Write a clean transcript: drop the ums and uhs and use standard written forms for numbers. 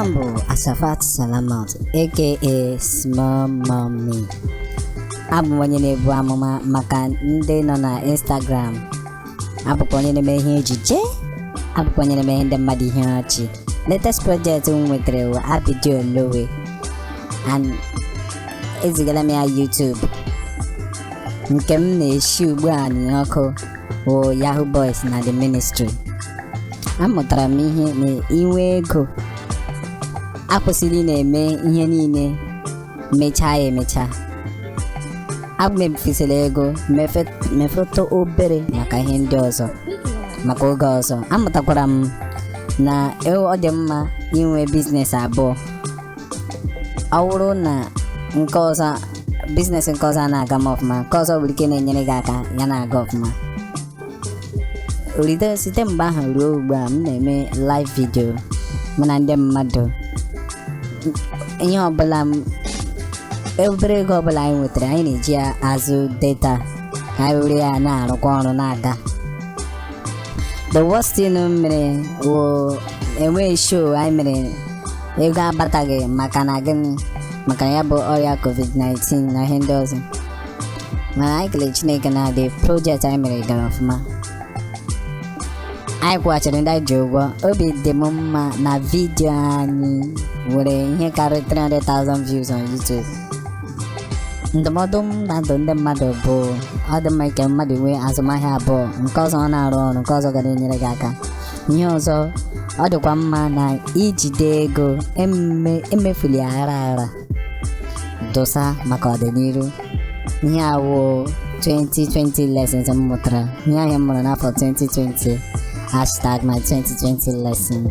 Aha m bụ Asafat Salamat, aka Small Mommy. Abụ m onye na-ebu amụma maka ndị nọ na Instagram. Abụkwa onye na-eme ihe ejije, abụkwa onye na-eme ihe ndị mmadụ ihe ọchị. Latest project m nwetara bụ Abidi Olowe and ezigara m ya YouTube. Nke m na-eshi ugbu a n'ọkụ bụ Yahoo Boys na The Ministry. Amụtara m ihe na inwe ego, akwụsịrị ị na-eme ihe niile mechaa ya emecha. Amefusịrị ego mefụta obere maka ihe ndị ọzọ maka oge ọzọ. Amụtakwara m na ọ dị mma inwe business abụọ. Ọ bụrụ na nke ọzọ, business nke ọzọ a na-aga m ọfụma, nke ọzọ nwere ike na-enyere gị aka ya na-aga ọfụma. Rite site mgbe ahụ ruo ugbu a, m na-eme live video mụ na ndị mmadụ. Ihe ọbụla m, obere ego ọbụla anyị nwetara, anyị na-eji ya azụ data ka anyị were ya na-arụkwa ọrụ na-aga. The worst thing m mere wụ enweghị show anyị mere, ego abataghị. Maka na gịnị? Maka na ya bụ ọrịa COVID-19 na ihe ndị ọzọ. Mana anyị kelere Chineke na the project anyị mere gara ọfụma, anyị kwụghachiri ndị anyị ji ụgwọ. Obi dị m mma na video anyị nwere ihe karịrị 300,000 views on YouTube. Ndụmọdụ m na-adụ ndị mmadụ bụ, ọ dị mma ike mmadụ nwee azụmahịa abụọ, nke ọzọ ọ na-arụ ọrụ, nke ọzọ ga na-enyere gị aka. Ihe ọzọ, ọ dịkwa mma na ijide ego, emefuli aghara aghara, dosa maka ọdịnihu. Ihe awụ 2020 lessons m mụtara, ihe ahụ m mụrụ n'afọ 2020, #my2020 lesson.